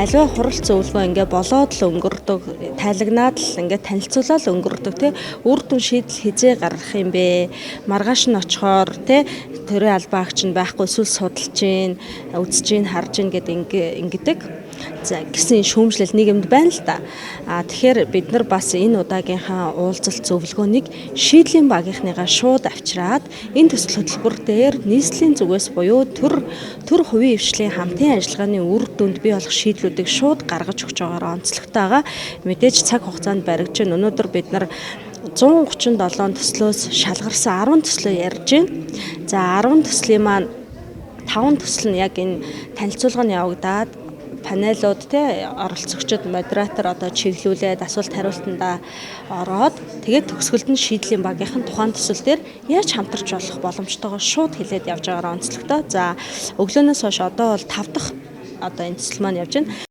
Аливаа хурал зөвлөгөө ингээ болоод л өнгөрдөг, тайлагнаад л ингээ танилцуулаад л өнгөрдөг, тий. Үр дүн, шийдэл хэзээ гаргах юм бэ? Маргааш нь очихоор, тий, төрийн албан агч нь байхгүй, эсвэл судалж гин, үзэж гин, харж гин гэдэг ингээ ингэдэг. За гэсэн шүүмжлэл нийгэмд байна л да. А тэгэхээр бид нар бас энэ удаагийнхаа уулзалт зөвлөгөөнийг шийдлийн багийнхныгаа шууд авчираад энэ төсөл хөтөлбөр дээр нийслэлийн зүгээс буюу төр хувийн хэвшлийн хамтын ажиллагааны үр дүнд бий болох шийдлүүдийг шууд гаргаж өгч байгаагаар онцлогтой байгаа. Мэдээж цаг хугацаанд баригдаж байна. Өнөөдөр бид нар 137 төслөөс шалгарсан 10 төслөө ярьж байна. За, 10 төслийн маань 5 төсөл нь яг энэ танилцуулга нь явагдаад, панелууд, те, оролцогчид, модератор одоо чиглүүлээд, асуулт хариултандаа ороод, тэгээд төгсгөлд нь шийдлийн багийнхан тухайн төсөл дээр яаж хамтарч болох боломжтойгоо шууд хэлээд явж байгаараа онцлогтой. За, өглөөнөөс хойш одоо бол 5 дахь одоо энэ төсөл маань явж байна.